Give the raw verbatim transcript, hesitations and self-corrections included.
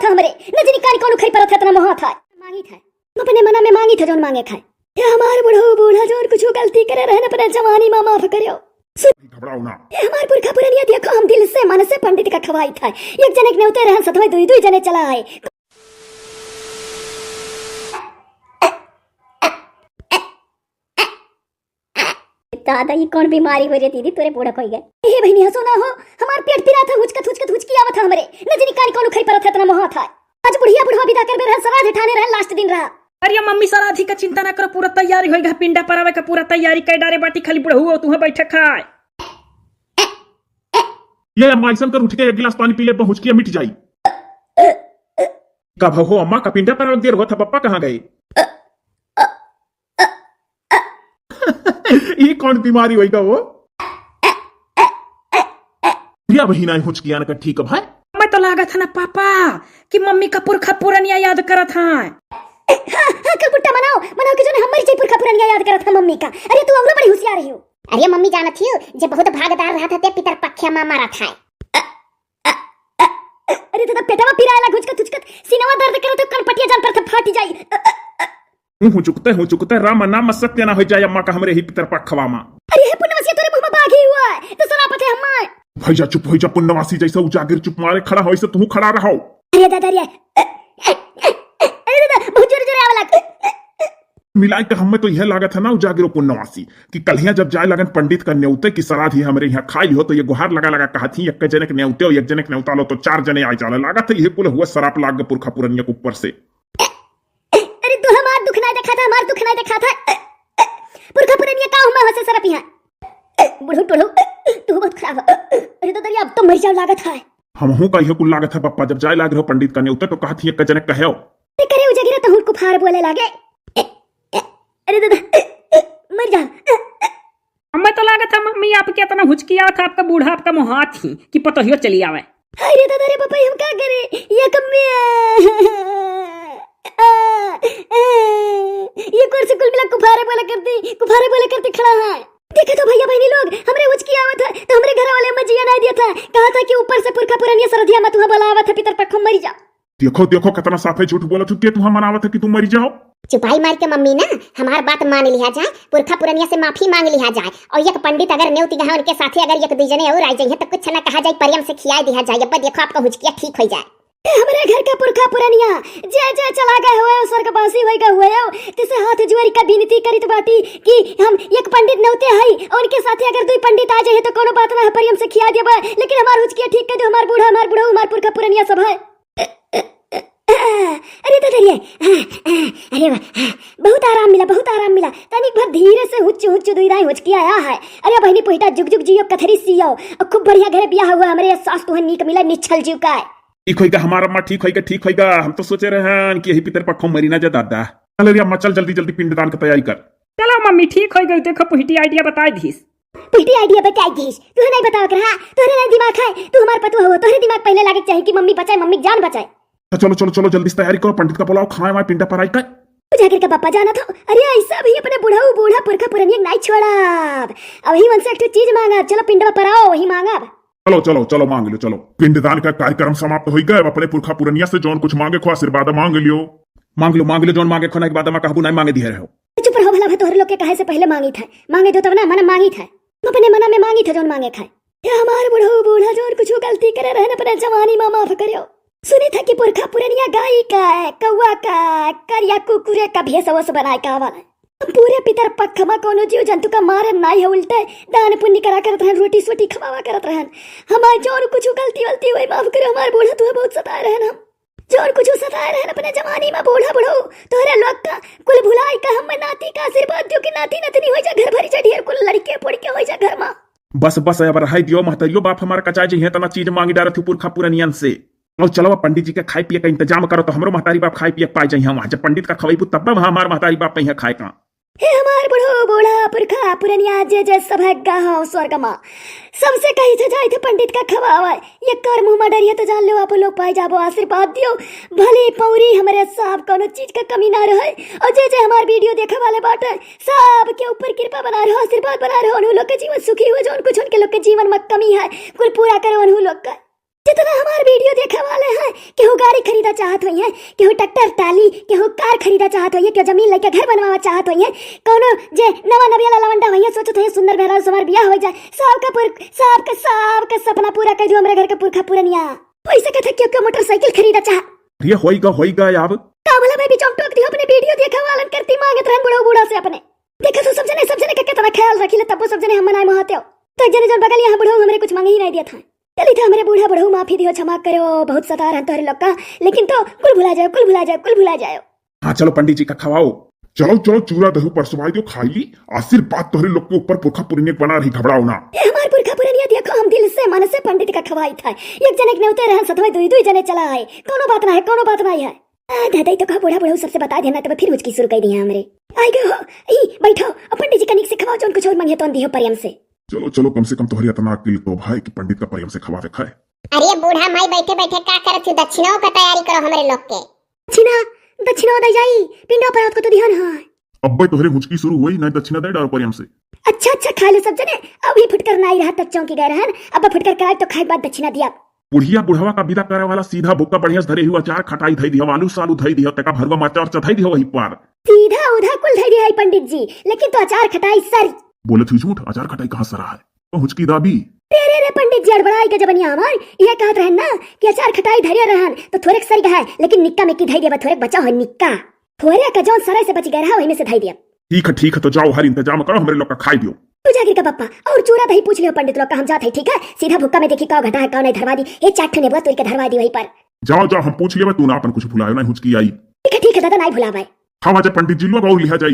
हमरे, न जनी कानी कौनो खरी परत है, इतना मोहात है। मांगी था। अपने मना में मांगी था जौन मांगे खाए। हे हमार बुढ़ऊ बूढ़ा जौन कुछ गलती करे रहन अपने जवानी मा माफ करियो। घबराओ ना। हे हमार पुरखा पुरनिया देखो हम दिल से मन से पंडित का खवाई था। एक जने के नेवते रहन सतवे दुई दुई जने चला आए। दादा, ई कौन बीमारी होइ रे दीदी, तोरे बूढ़ा होइ गए। हे बहिनी, हंसो ना हो, हमार पेट पिरात है, हुचकत, हुचकत, हुचकी आवत है हमरे। न जनी कानी कौनो खरी परत है, इतना मोहात है। आज बुढ़िया बुढ़वा विदा करबे रहन, सराध ठाने रहन, last दिन रहा। अरे मम्मी, सराधी का चिंता ना करो, पूरा तैयारी होइ गए, पिंडा परावे का पूरा तैयारी कर डारे बाटी, खाली बुढ़ऊ तुहे बैठे खाए। ये अम्मा, ऐसन कर, उठ के एक गिलास पानी पी ले, हुचकिया मिट जाई। का भव हो अम्मा, का पिंडा परावे देर होत है, पप्पा कहाँ गए? ई कौन बीमारी होई गा हो? या बहिना, हुचकियान का ठीक है भाई। मैं तो लागत है ना पापा कि मम्मी का पुरखा पुरनिया याद करत है। हाँ, हाँ, कलकुट्टा मनाओ, मनाओ कि जौन हम मरी जाई पुरखा पुरनिया याद करत है मम्मी का। अरे तू अउरो बड़ी हुसियार रही हो। अरे मम्मी जानत हियो, जे बहुत भागदार रहत है, ते पितर पक्ष्या मा मारत है। अरे दादा, पेटवा पिराए लाग हुचकत हुचकत, सीनवा दर्द करत हो, कनपटिया जान पर फाटी जाई। हूँ, हुचुकते, हुचुकते राम नाम सत्य ना होइ जाए अम्मा का हमरे ही पितर पखवा मा। अरे हे पुन्नवासी, तोरे मुँह मा बाघ ही हुआ है, तो सरापत है हम्मा। भैया चुप होइ जा पुन्नवासी, जैसे उजागिर चुप मारे खड़ा हो, ऐसे तू खड़ा रहो। अरे दादा रे, अरे दादा, बहुत जोरे जोरे आवे लाग। मिलाई के हमें तो यह लागत है ना उजागिरो पुन्नवासी कि कल्हिया जब जाए लगन पंडित का नेवते कि सराधी हमरे यहाँ खाई हो, तो ये गुहार लगा लगा कहत ही, एक जने के नेवते हो, एक जने के नेवता लो, तो चार जने आए जाले। लागत है यह कुल हुआ सराप लाग गए पुरखा पुरनिया के ऊपर से। अरे तू हमार दुख नहीं देखा था, हमार दुख नहीं देखा था। पुरखा पुरनिया का हुआ हंसे सरप यहाँ। बुढ़ऊ टुढ़ऊ, तू बहुत खराब है। अरे तो दरिया, अब तो मर जाओ लागत है। हमहू का यह कुल लागत है पप्पा, जब जाए लाग रहो पंडित का नेवते तो कहत ही एक जने कहो। ते करे उजागिरा तहूँ कुफार बोले लागे। अरे दादा, मर जा। हमें तो लागत है मम्मी आपके इतना हुचकियात है, आपका बूढ़ा आपका मोहात ही कि पतोहियो चली आवे। अरे दादा रे बापा, हम का करे? ये कम्मे, ये कोर से कुल मिला कुफारे बोला करती, कुफारे बोला करती खड़ा है। देखे तो भैया बहनी लोग, हमरे हुचकी आवत है तो हमरे घर वाले अम्मा जिया नहीं दिया था, कहा था कि ऊपर से पुरखा पुरनिया सरधिया मत हुआ बोला आवत है पितर पखो मरी जा। देखो, देखो, कितना साफे झूठ बोला चुकी है, तू हम मनावत है कि तू मरी जाओ। चुपाई मार के मम्मी ना, हमार बात मान लिहा जाए, पुरखा पुरनिया से माफी मांग लिहा जाए, और एक पंडित अगर नेवती गहा उनके साथे अगर एक दुई जने और आ जाइए तो कुछ ना कहा जाए, प्रेम से खियाए दिहा जाए, अब देखो आपका हुचकिया ठीक हो जाए। हमरे घर का पुरखा पुरनिया जे जे चला गए हुए हो, स्वर्गवासी होई गए हुए हो, तिसे हाथ जोड़ के विनती करित बाटी कि हम एक पंडित नेवते हई, और उनके साथे अगर दुई पंडित आ जाए तो कोनो बात ना है, प्रेम से खिया देबे, लेकिन हमार हुचकिया ठीक कर दो, हमार बूढ़ा, हमार बुढ़ऊ, हमार पुरखा पुरनिया सब है। अरे दादा रे, अरे वाह, बहुत आराम मिला, बहुत आराम मिला। तनिक भर धीरे से हुच्चू हुच्चू दुई दाई हुचकी आया है। अरे बहनी पोहिटा जुग जुग जियो, कथरी सियो, और खूब बढ़िया घरे बियाह हुआ हमरे सास तुहन नीक मिला, निच्छल जीव का। ठीक होइगा हमार अम्मा, ठीक होइगा, ठीक होइगा। हम तो सोचे रहन कि यही पितर पखो मरी ना जा दादा। चल रे अम्मा, चल जल्दी जल्दी पिंडदान की तैयारी कर। चलो मम्मी, ठीक होइगा, देखो पोहिटी idea बताए दीस। पिटी idea बताई दीस। तुहे नहीं बतावत रहा, तोहरे नहीं दिमाग है, तू हमार पतोह हो, तोहरे दिमाग पहले लागे के चाही कि मम्मी बचाए, मम्मी के जान बचाए। तो चलो, चलो, चलो, जल्दी से तैयारी करो, पंडित का बुलाओ, खाए वाए पिंडा पराई का। उजागर का पापा जाना था, अरे ऐसा भी अपने बुढ़ऊ बूढ़ा पुरखा पुरनिया नहीं छोड़ा। अब ही मन से एक ठो चीज मांगा, चलो पिंडवा पराओ, वही मांगा। चलो, चलो, चलो, मांग लो, चलो। पिंडदान का कार्यक्रम समाप्त हो गया। अब अपने पुरखा पुरनिया से जौन कुछ मांगे खो आशीर्वाद मांग लियो। मांग लो, मांग लो, जौन मांगे खो ना, एक बाद में कहबू नहीं मांगे दिए रहो। चुप रहो भला, मैं तोहरे लोग के कहे से पहले मांगी था, मांगे दो तब ना, मन मांगी था। हम अपने मना में मांगी था जौन मांगे खाए। हे हमार बुढ़ऊ बूढ़ा जौन कुछ गलती करे रहन अपने जवानी मा माफ करियो। सुनी था कि पुरखा पुरनिया गाय का, कौआ का, करिया कुकुरे का भेष वस बनाए का वाला। हम पूरे पितर पख मा कोनो जीव जंतु का मारे नाई है, उल्टे दान पुण्य करा करत रहन, रोटी सोटी खवावा करत रहन। हमार जौन कुछ गलती वलती हुई माफ करियो, हमार बूढ़ा तुहे बहुत सताए रहन हम। जौन कुछ सताए रहन अपने जवानी मा बूढ़ा बुढ़ऊ, तोहरे लोग का कुल भुलाई का हम नाती का आशीर्वाद दियो कि नाती नतनी हो जा, घर भरी जा, ढेर कुल लड़के पड़ के हो जा घर मा। बस, बस, अब रहाई दियो, महतरियो बाप हमार कचाए जइहे, तना चीज मांगी डारत हूँ पुरखा पुरनियन से। और चलो, अब पंडित जी के खाए पिए का इंतजाम करो, तो हमरो महतारी बाप खाए पिए पाए जइहे वहाँ। जब पंडित का खवैबू, तब वहाँ हमार महतारी बाप पइहे खाए का। हे हमार बुढ़ो बूढ़ा पुरखा पुरनिया, जे जे सभे गाँव स्वर्ग मा, सबसे कही थे जाए थे पंडित का खवावे। ये कर मुँह मा डरिए तो जान लो आप लोग पाए जाबो आशीर्वाद दियो। भली पौरी हमरे साफ कोनो चीज का कमी ना रहे। और जे जे हमार video देखे वाले बाटे, सबके ऊपर कृपा बना रहो, आशीर्वाद बना रहो, उन्हू लोग के जीवन सुखी हो, जौन कुछ उनके लोग के जीवन मा कमी है, कुल पूरा करो उन्हू लोग का। जितना हमार वीडियो देखे वाले हैं, केहू गाड़ी खरीदा चाहत होइहैं, केहू ट्रैक्टर ट्राली, केहू कार खरीदा चाहत होइहैं, केहू जमीन लेके घर बनवावा चाहत होइहैं, कौनो जे नवा नबियाला लवंडा होइहैं, सोचत होइहैं सुंदर मेहरारू से हमार बियाह होइ जाए, सबका पुर-, सबका, सबका सपना पूरा कर दियो हमरे घर के पुरखा पुरनिया। पैसा कथा क्यों, क्यों मोटरसाइकिल खरीदा चाह। अरे होइगा, होइगा अब। का बोला भाई, बीच में टोक दियो, अपने वीडियो देखे वालन करती मांगत रहन बुढ़ऊ बूढ़ा से अपने। देखा तो सब जने, सब जने का कितना ख्याल रखी ले, तब वो सब जने हम मनाए मोहाते हो। तो एक जने जौन बगल यहाँ बुढ़ऊ हमरे कुछ मांगे ही नहीं दिया था। चली था हमरे बूढ़ा बुढ़ऊ माफी दियो, क्षमा करो, बहुत सता रहन तोहरे लोग का, लेकिन तो कुल भुला जाओ, कुल भुला जाओ, कुल भुला जाओ। हाँ चलो पंडित जी का खवाओ। चलो चलो चूरा दही परसवाई दियो, खाई ली, आशीर्वाद तोहरे लोग के ऊपर पुरखा पुरनिया बना रही, घबराओ ना। ए हमार पुरखा पुरनिया देखो, हम दिल से मन से पंडित का खवाई था। एक जने के नेवते रहन सतवे दुई दुई जने चला आए, कौनो बात ना है, कौनो बात ना है। आ, दादा, ई तो कहा बूढ़ा बुढ़ऊ सबसे बता देना, तब फिर हुचकी शुरू कर दिया हमरे। आई गए हो, ई बैठो, और पंडित जी का निक से खवाओ, जौन कुछ और मांगे तौन दियो प्रेम से। चलो चलो, कम से कम तोहरे इतना अकिल तो भाई कि पंडित का प्रेम से खवावे खाए। अरे बूढ़ा माई बैठे बैठे का करत हो, दक्षिणाओं का तैयारी करो हमरे लोग के। दक्षिणा, दक्षिणा दे जाई, पिंडो पर को तो ध्यान है। अब्बे तोहरे हुचकी शुरू हुई, नहीं दक्षिणा दे डारो प्रेम से। अच्छा अच्छा, खा लो सब जने, अभी फुटकर नाई रहा तक चौंकी गए रहन, अब फुटकर कराई तो खाए के बाद दक्षिणा दिया। बुढ़िया बुढ़वा का विदा करे वाला सीधा भुक्का बढ़िया से धरे हुआ, अचार खटाई धई दिया, आलू सालू धई दिया, तेका भरुआ मरचा उरचा धई दिया वही पर। सीधा उधा कुल धई दिया है पंडित जी, लेकिन तो अचार खटाई सर। बोलत ही झूठ, अचार खटाई कहाँ सरा है? तो हुचकी दाबी। रे रे रे पंडित जी, अड़बड़ाई के जबनिया हमार, ये कहत रहन ना कि अचार खटाई धरिया रहन, तो थोड़ेक सर गया है, लेकिन निक्का में की धई दिया, थोड़ेक बचा हो निक्का। थोड़ेक जौन सरे से बच गया रहा, वही में से धई दिया। ठीक है, ठीक है, तो जाओ, हर इंतजाम करो, हमरे लोग का खाई दियो। तू जागिर का पप्पा, और चूरा दही पूछ लियो पंडित लोग का, हम जात है, ठीक है? सीधा भुक्का में देखी का घटा है, का नहीं धरवा दी, ये चार ठे नेबुआ तोड़ के धरवा दी वहीं पर। जाओ, जाओ, हम पूछ लेबे, तू ना अपन कुछ भुलायो, नहीं हुचकी आई। ठीक है, ठीक है दादा, नहीं भुलावे। हाँ, अच्छा पंडित जी लोग और लिहा जाई।